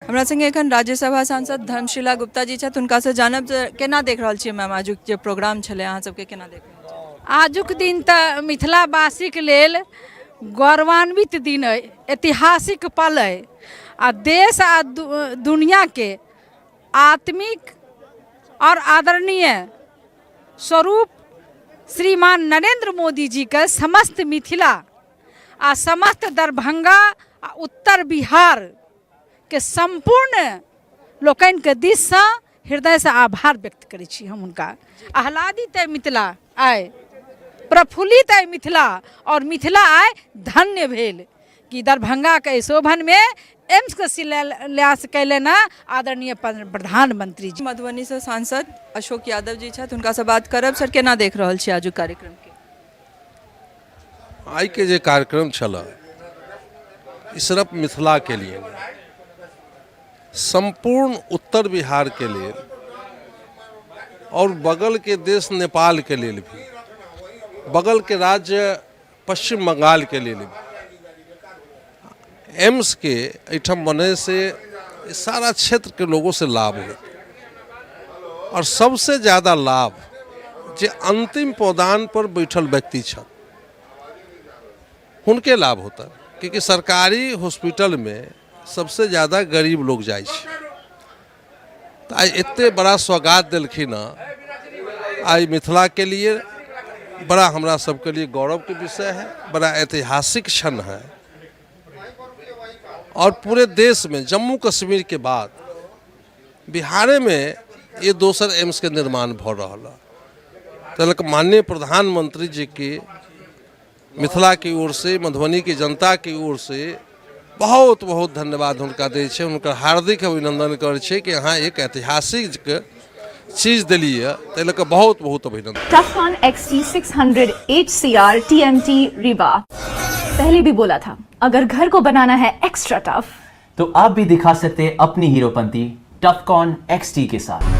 हमरा संगे एखन राज्यसभा सांसद धर्मशिला गुप्ता जी छथि, हुनकासँ जानब जे केना देख रहल छियै मैम, आजुक जे प्रोग्राम छलै अहाँ सबके केना देख रहल छियै? आजुक दिन तऽ मिथिलावासीके लेल गौरवान्वित दिन अइ, ऐतिहासिक पल अइ आ देश आ दुनियाके आत्मिक आओर आदरणीय स्वरूप श्रीमान नरेंद्र मोदी जीके समस्त मिथिला आ समस्त दरभंगा आ उत्तर बिहारके सम्पूर्ण लोकनिके दिससँ हृदयसँ आभार व्यक्त करै छी हम हुनका। आह्लादित अइ मिथिला आइ, प्रफुल्लित अइ मिथिला आओर मिथिला आइ धन्य भेल कि दरभंगाके एहि शोभनमे एम्सके शिलान्यास कयलनि हँ आदरणीय प्रधानमंत्री जी। मधुबनीसँ सांसद अशोक यादव जी छथि, हुनकासँ बात करब। सर, केना देख रहल छी आजुक कार्यक्रमके? आइके जे कार्यक्रम छलए ई सिर्फ मिथिलाके लिए नहि, सम्पूर्ण उत्तर बिहारके लेल और बगलके देश नेपालके लेल भी, बगलके राज्य पश्चिम बंगालके लेल भी एम्सके एहिठाम बनैसँ सारा क्षेत्रके लोगों से लाभ होत। और सबसे ज़्यादा लाभ जे अंतिम पौदान पर बैठल व्यक्ति छथि हुनके लाभ होता, क्योंकि सरकारी हॉस्पिटल में सबसे ज़्यादा गरीब लोग जाइ छै। तऽ आइ एते बड़ा सौगात देलखिन हँ, आइ मिथिलाके लिए बड़ा हमरा सबके लिए गौरवके विषय है, बड़ा ऐतिहासिक क्षण है। और पूरे देश में जम्मू कश्मीर के बाद बिहारे में ये दोसर एम्स के निर्माण भऽ रहल है। तलक माननीय प्रधानमंत्री जी के मिथिला की ओर से, मधुबनी की जनता की ओर से बहुत बहुत धन्यवाद हुनका दै छै, हुनकर हार्दिक अभिनंदन करै छै कि अहाँ एक ऐतिहासिक चीज देलियै, ताहि लऽ कऽ बहुत बहुत अभिनंदन। Tufcon XT600 HCR TMT Rewa। पहले भी बोला था, अगर घर को बनाना है एक्स्ट्रा टफ तो आप भी दिखा सकते हैं अपनी हीरोपंती टफकॉन XT के साथ।